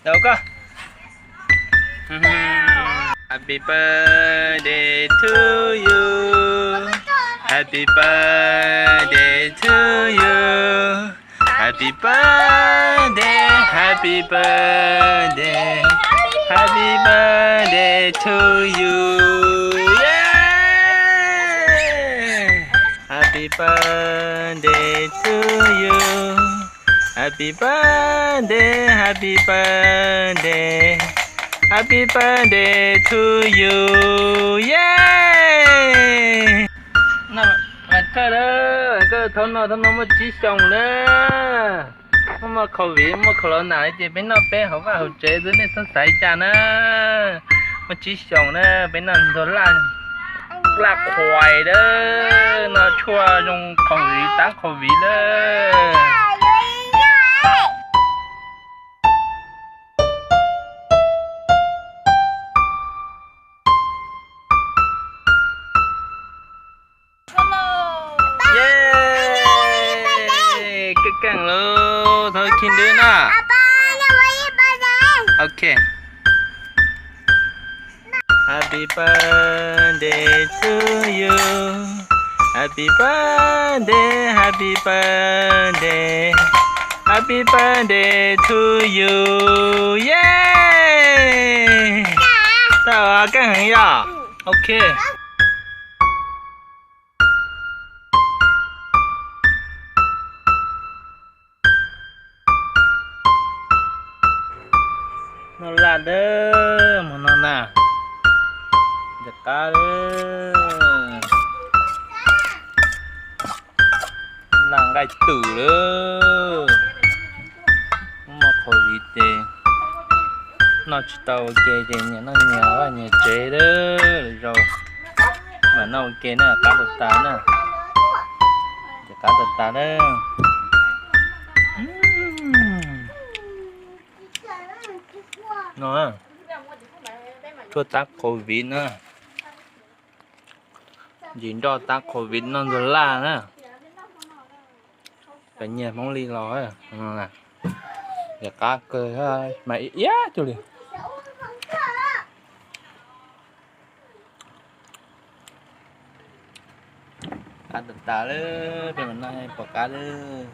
Ntau koj. Happy birthday to you. Happy birthday to you. Happy birthday, happy birthday, happy birthday to you. Yeah! Happy birthday to you. Happy birthday, happy birthday, happy birthday to you. Yeah! Koj, koj thaum no, thaum no muaj tsib xyoos na. Muaj, muaj covid, muaj corona ces peb noj peb hauv vaj hauv tsev xwb, nej txhob xav cas na. Muaj tsib xyoos na, peb noj ntxuag laj, laj qhuais na, noj tshuaj zoo covid, tab covid na. Yeej, keej keej lauj, thov khib nrwb na. Ok. Happy birthday to you. Happy birthday, happy birthday, happy birthday to you. Yeah! Tau, keej heev yog. Ok. Noj laj dawb, mus no na. Ntxim qab lawm. Laj nqaij twm lawm. Muaj covid ces noj tsis tau ua ke ces nyias noj nyias vaj nyias tsev lawm. Lwm zaus mam noj ua ke na, qab tas tas na. Ntxim qab tas tas na. No, tshuaj tab covid na. Ntsis nroj tab covid noj ntxuag laj na. Cov nyias Hmoob li los, ntxim qab kawg, mas iab cuag li. Qab tas tas lawm, peb mam noj pom qab lawm.